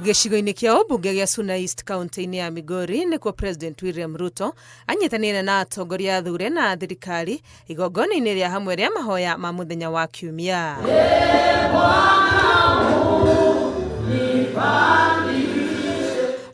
Gĩcigo-inĩ kĩa ũmbunge gĩa Suna East kaunti-inĩ ya Migori nĩkuo President William Ruto anyitanĩire na atongoria athure na thirikari igongona-inĩ rĩa hamwe rĩa mahoya ma mũthenya wa Kiumia.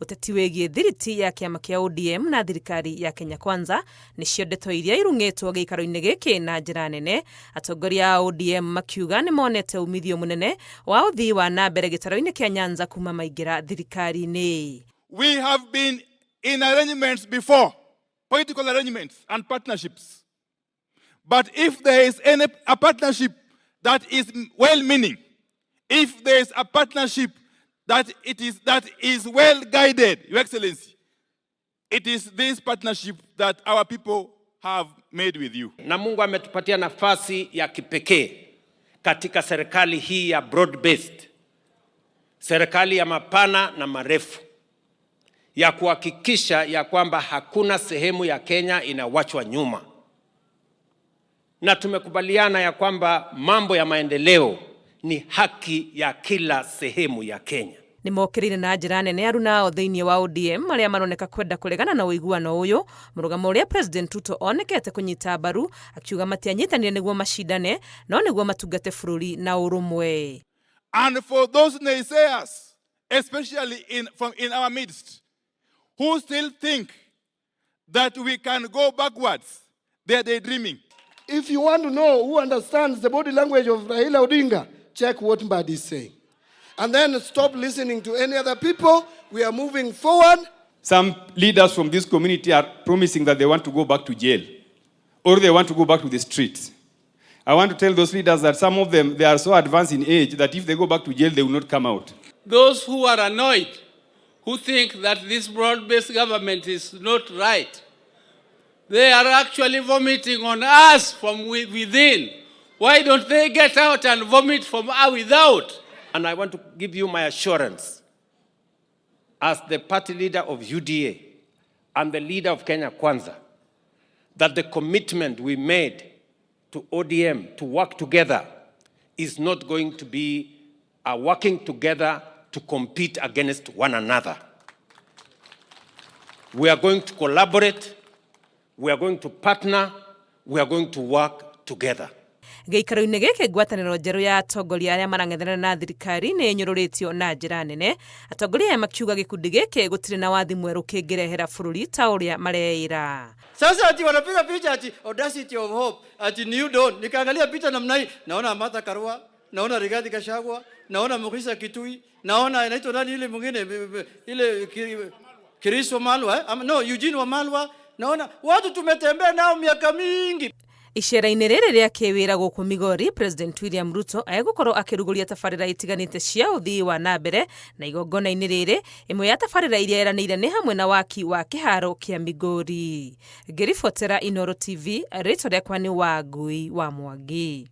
Ũteti wĩgiĩ thiriti ya kĩama kĩa ODM na thirikari ya Kenya Kwanza nĩcio ndeto iria irung'ĩtwo gĩikaro-inĩ gĩkĩ na njĩra nene, atongoria a ODM makiuga nĩ monete umithio mũnene wa ũthii wa na mbere gĩtarũ-inĩ kĩa Nyanza kuma maingĩra thirikari-inĩ. We have been in arrangements before, political arrangements and partnerships. But if there is any a partnership that is well-meaning, if there is a partnership that is well guided, Your Excellency, it is this partnership that our people have made with you. Na Mungu ametupatia nafasi ya kipekee katika serikali hii ya broad based, serikali ya mapana na marefu, ya kuhakikisha ya kwamba hakuna sehemu ya Kenya inawachwa nyuma, na tumekubaliana ya kwamba mambo ya maendeleo ni haki ya kila sehemu ya Kenya. Nĩ mokĩrĩire na njĩra nene aruna ao thĩinĩ wa ODM arĩa maroneka kwenda kũregana na ũiguano ũyũ, mũrũgamo ũrĩa President Ruto onekete kũnyita mbaru, akiuga matianyitanire nĩguo macindane no nĩguo matungate bũrũri na ũrũmwe. And for those naysayers, especially in our midst, who still think that we can go backwards, they are daydreaming. If you want to know who understands the body language of Raila Odinga, check what Mbadi is saying. And then stop listening to any other people. We are moving forward. Some leaders from this community are promising that they want to go back to jail or they want to go back to the streets. I want to tell those leaders that some of them, they are so advanced in age that if they go back to jail, they will not come out. Those who are annoyed, who think that this broad-based government is not right, they are actually vomiting on us from within. Why don't they get out and vomit from without? And I want to give you my assurance as the party leader of UDA and the leader of Kenya Kwanza that the commitment we made to ODM to work together is not going to be a working together to compete against one another. We are going to collaborate, we are going to partner, we are going to work together. Gĩikaro-inĩ gĩkĩ, ngwatanĩro njerũ ya atongoria arĩa marang'ethanĩra na thirikari nĩ ĩnyũrũrĩtio na njĩra nene, atongoria aya makiuga gĩkundi gĩkĩ gũtirĩ na wathi mwerũ kĩngĩrehera bũrũri ta ũrĩa mareĩra. Sasa ati wanapiga picha ati Audacity of Hope, ati New Dawn. Nikaangalia picha namna hii, naona Martha Karua, naona Rigathi Gachagua, naona Mukhisa Kituyi, naona inaitwa nani ile mwingine, ile Chris Wamalwa, eh? No, Eugene Wamalwa. Naona watu tumetembea nao miaka mingi. Icera-inĩ rĩrĩ rĩa kĩwĩra gũkũ Migori, President William Ruto egũkorwo akĩrugũria tabarĩra itiganĩte cia ũthii wa na mbere, na igongona-inĩ rĩrĩ ĩmwe ya tabarĩra iria eranĩire nĩ hamwe na waki wa kĩharo kĩa Migori. Ngĩribotera Inooro TV, rĩtwa rĩakwa nĩ Wangui wa Mwangi.